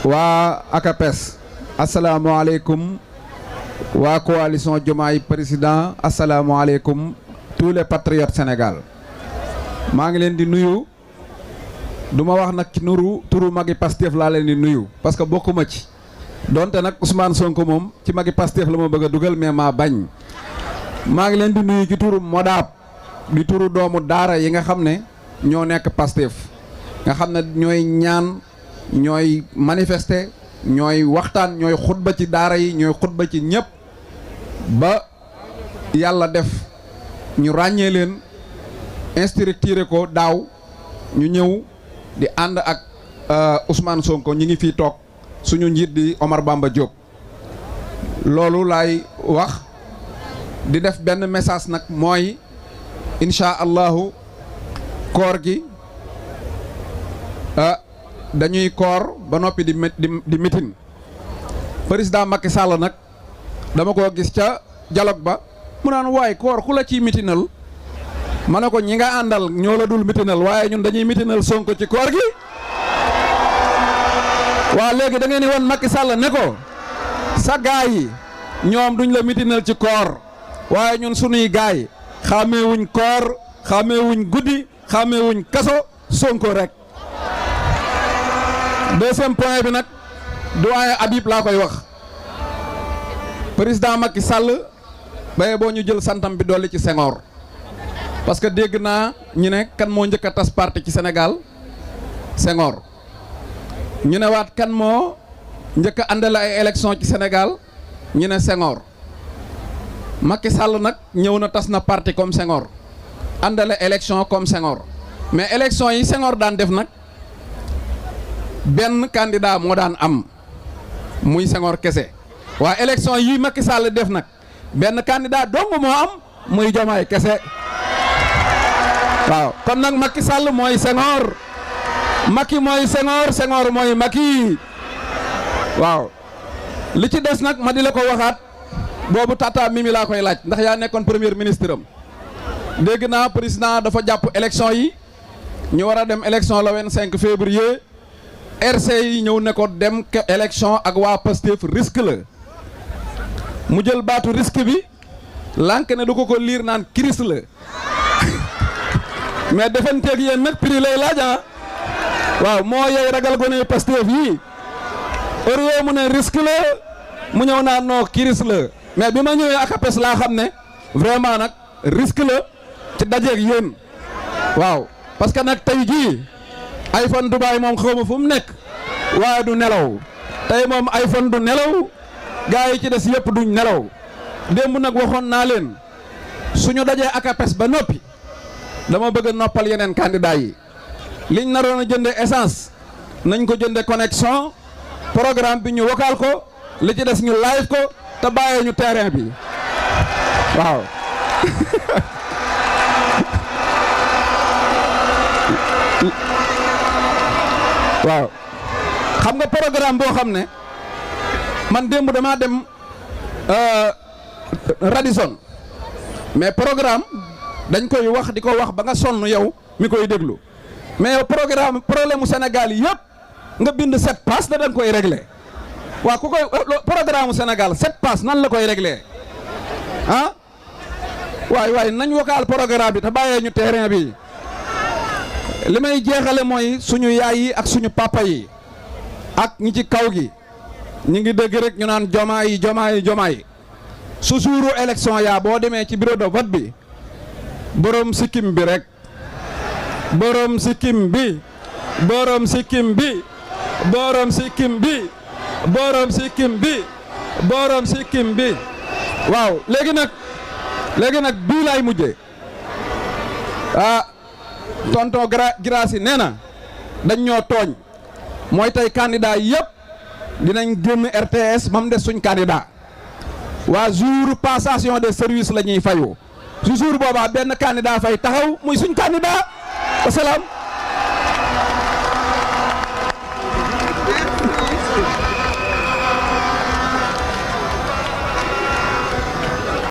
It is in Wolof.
waa ACAPES asalaamaaleykum waa coalition Diomaye président asalaamaaleykum tous les patriotes Sénégal maa ngi leen di nuyu du ma wax nag ci turu magi Pastef laa leen di nuyu parce que bokkuma ci donte nag Ousmane Sonko moom ci magi Pastef la ma bëgg a dugal mais maa bañ maa ngi leen di nuyu ci turu Modab di turu doomu daara yi nga xam ne ñoo nekk Pastef nga xam ne ñooy ñaan ñooy manifester ñooy waxtaan ñooy xutba ci daara yi ñooy xutba ci ñëpp ba yàlla def ñu ràññee leen instructuré ko daaw ñu ñëw di ànd ak Ousmane Sonko ñi ngi fii toog suñu njiit di Omar Bamba Diop loolu laay wax di def benn message nag mooy incha allahu koor gi dañuy koor ba noppi di mitin président Macky Sall nag dama ko gis ca dialogue ba mu naan waaye koor ku la ciy mitinal ma ne ko ñi nga àndal ñoo la dul mitinal waaye ñun dañuy mitinal Sonko ci koor gi waa léegi da ngeen di wan Macky Sall ne ko sa gaay yi ñoom duñ la mitinal ci koor waaye ñun sunuy gaay xàmmeewuñ koor xàmmeewuñ guddi xàmmeewuñ kaso Sonko rek. deuxième point bi nag doyen Habib laa koy wax président Macky Sall baye boo ñu jël santam bi dolli ci Senghor parce que dégg naa ñu ne kan moo njëkk a tas parti ci Sénégal Senghor ñu ne waat kan moo njëkk a àndale ay élection ci Sénégal ñu ne Senghor Macky Sall nag ñëw na tas na parti comme Senghor àndale élection comme Senghor mais élection yi Senghor daan def nag benn candidat moo daan am muy Senghor kese waa élection yi Macky Sall def nag benn candidat dong moo am muy Diomaye kese waaw kon nag Macky Sall mooy Senghor Macky mooy Senghor Senghor mooy Macky waaw li ci des nag ma di la ko waxaat boobu tata Mimi laa koy laaj ndax yaa nekkoon premier ministre am dégg naa président dafa jàpp élection yi ñu war a dem élection le 25 février RC yi ñëw ne ko dem élection ak waa Pastef risque la mu jël baatu risque bi lànk ne du ko liir naan crise la mais defanteeg yéen nag prix lay laaj waaw moo yey ragal gone Pastef yi heure mu ne risque la mu ñëw naan non crise la mais bi ma ñëwee ACAPES laa xam ne vraiment nag risque la ci dajeeg yéen waaw parce que nag tey jii iPhone Dubaay moom xawma fu mu nekk waaye du nelaw tey moom iPhone du nelaw gaa yi ci des yëpp duñ nelaw démb nag waxoon naa leen suñu dajee ACAPES ba noppi dama bëgg a noppal yeneen candidat yi liñ naroon a jënde essence nañ ko jënde connexion programme bi ñu vocal ko li ci des ñu live ko te bàyyee ñu terrain bi waaw waaw xam nga programme boo xam ne man démb damaa dem Radisson mais programme dañ koy wax di ko wax ba nga sonn yow mi koy déglu mais yow problème mu Sénégal yëpp nga bind 7 pages da nga koy régler waaw ku koy programme mu Sénégal 7 pages nan la koy régler ah waay nañ vocal programme bi te bàyyee ñu terrain bi. li may jeexale mooy suñu yaay yi ak suñu papa yi ak ñi ci kaw gi ñi ngi dégg rek ñu naan Diomaye su suuru élection yaa boo demee ci bureau de vote bi borom sikkim bi rek borom sikkim bi borom sikkim bi borom sikkim bi borom sikkim bi borom sikkim bi waaw léegi nag bii laay mujjee tonton Girassi nee na dañ ñoo tooñ mooy tey candidat yëpp dinañ génn RTS ba mu des suñ candidat waa jour passation de service la ñuy fayu su jour boobaa benn candidat fay taxaw muy suñ candidat wasalaam